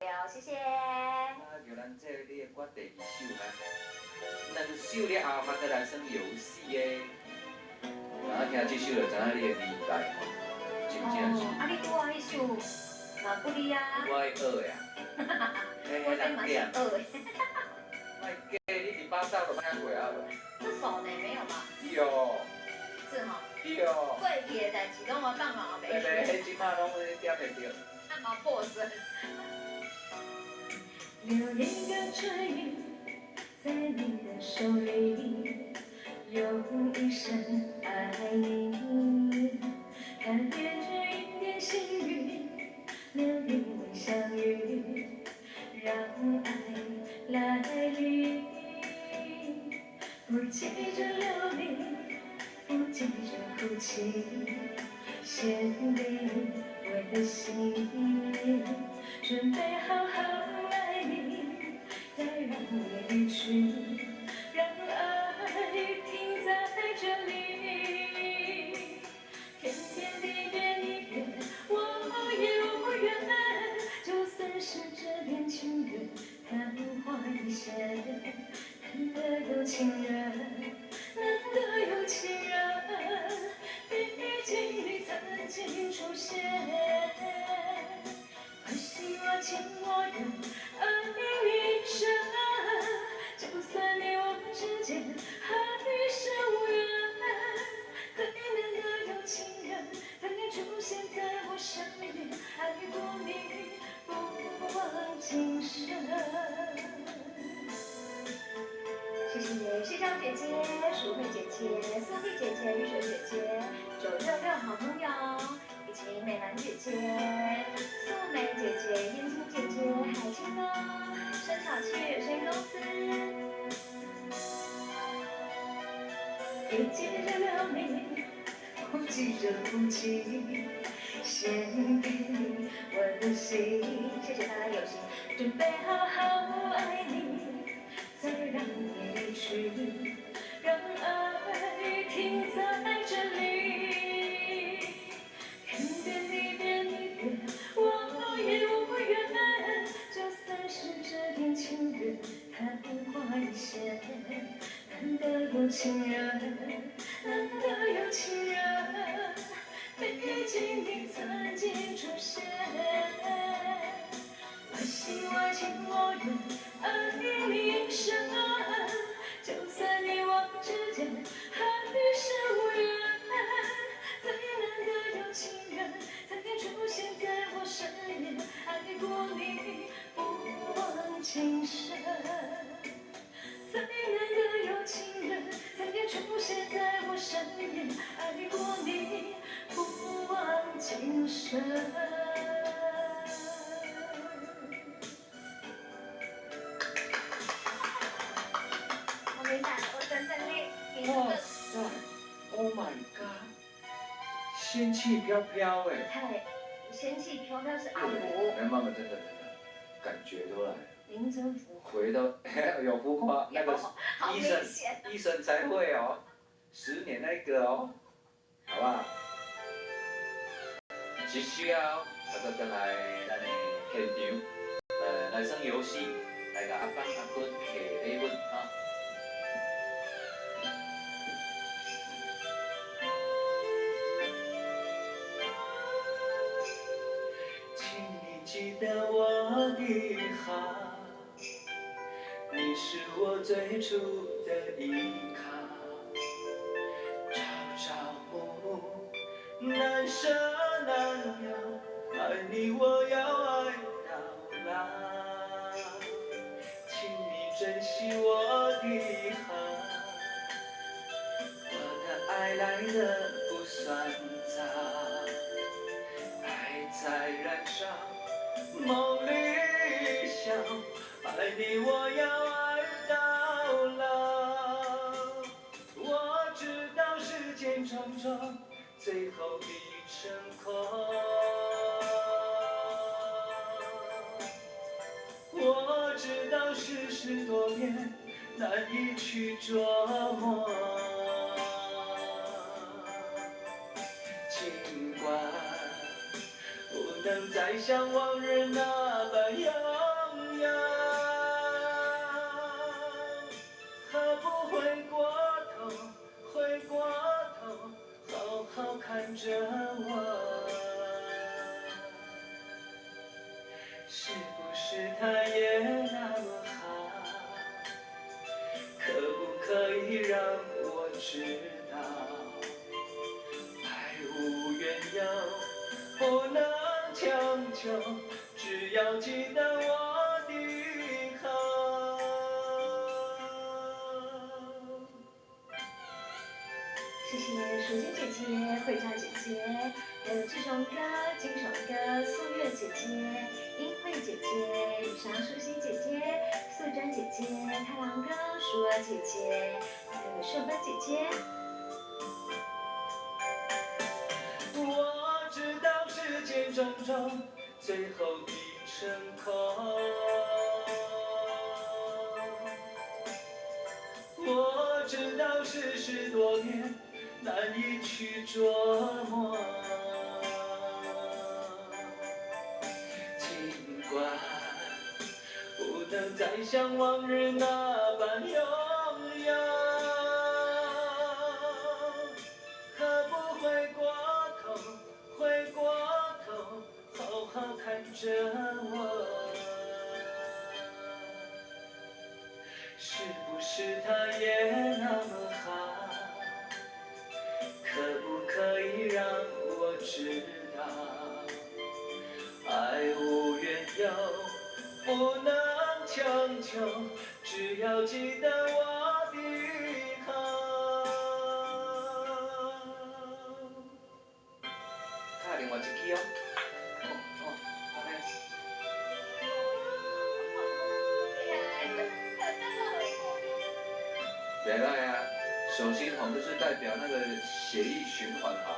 謝謝。啊，叫咱這你的歌第二首啊，兩首了後，嘛閣來耍遊戲的。啊，聽這首就知影你的年代吼，真正是。啊，你拄仔彼首嘛不離啊。我愛學的啊。我這嘛是學的。莫假，你佇巴剎都聽過啊無？這首呢沒有吧？有。是吼。對。過去的代誌攏我放嘛袂。對對，彼這馬攏點會著。啊嘛破損。留一個唇印在你的手裡，用一生愛你。看編織一點幸運，能與你相遇，讓愛來臨。不急著流離，不急著哭泣，先給你我的心，準備好好愛你，再讓你離去，讓愛停在這裡。天變地變你變，我也無怨，就算是這段情緣曇花一現，難得有情人，難得有情人，畢竟你曾經出現。我心我情我願，愛你一生，就算你我之間還是無緣，最難得有情人，曾經出現在我身邊，愛過你不枉今生。謝謝謝香姐姐、淑慧姐姐、蘇麗姐姐、雨水姐姐、966好朋友，以及美蘭姐姐、素梅姐姐、燕青姐姐、海清哥、生巧氣有限公司。別急著流離，不急著哭泣，先給你我的心。謝謝大家有心，準備好好愛你，再讓你離去，讓愛停在這裡。天變地變你變，我也無怨，就算是這段情緣曇花一現，難得有情人，難得有情人，畢竟你曾經出現。我心我情我願，愛你一生，就算你我之間還是無緣，最難得有情人，曾經出現在我身邊，愛過你不枉今生。最難得有情人，曾經出現在我身邊，愛過你不枉今生。我明白了，我等等你。哇塞，Oh my god，仙氣飄飄哎！太，仙氣飄飄是阿福。哎，媽媽真的真的，感覺都來了。林真浮回到有浮誇，那個醫生醫生才會哦，10年那個哦，好不好？一首啊，他就轉來咱的現場，來耍遊戲，來共阿邦阿君摕禮物哈。請你記得我的好，你是我最初的依靠，朝朝暮暮，難捨難了，愛你我要愛到老，請你珍惜我的好，我的愛來得不算早，愛在燃燒，夢裡想，愛你我要愛到老。我知道世間種種，最後必成空。我知道世事多變，難以去琢磨。盡管不能再像往日那般有。是不是他也那麼好？可不可以讓我知道？愛無緣由，不能強求，只要記得我的好。謝謝淑金姐姐、慧照姐姐，還有志雄哥、金雄哥、素月姐姐、英慧姐姐、雨裳淑心姐姐、素娟姐姐、太郎哥、淑兒姐姐，還有秀芬姐姐。我知道世間種種，最後一成空。我知道世事多變，難以去琢磨。儘管不能再像往日那般擁有，何不回過頭，回過頭，好好看着我。是不是他也那麼好？可不可以讓我知道？愛無緣由，不能強求，只要記得我的好。敲另外一支哦。哦哦，阿妹。袂歹啊，手心紅就是代表那個血液循環好。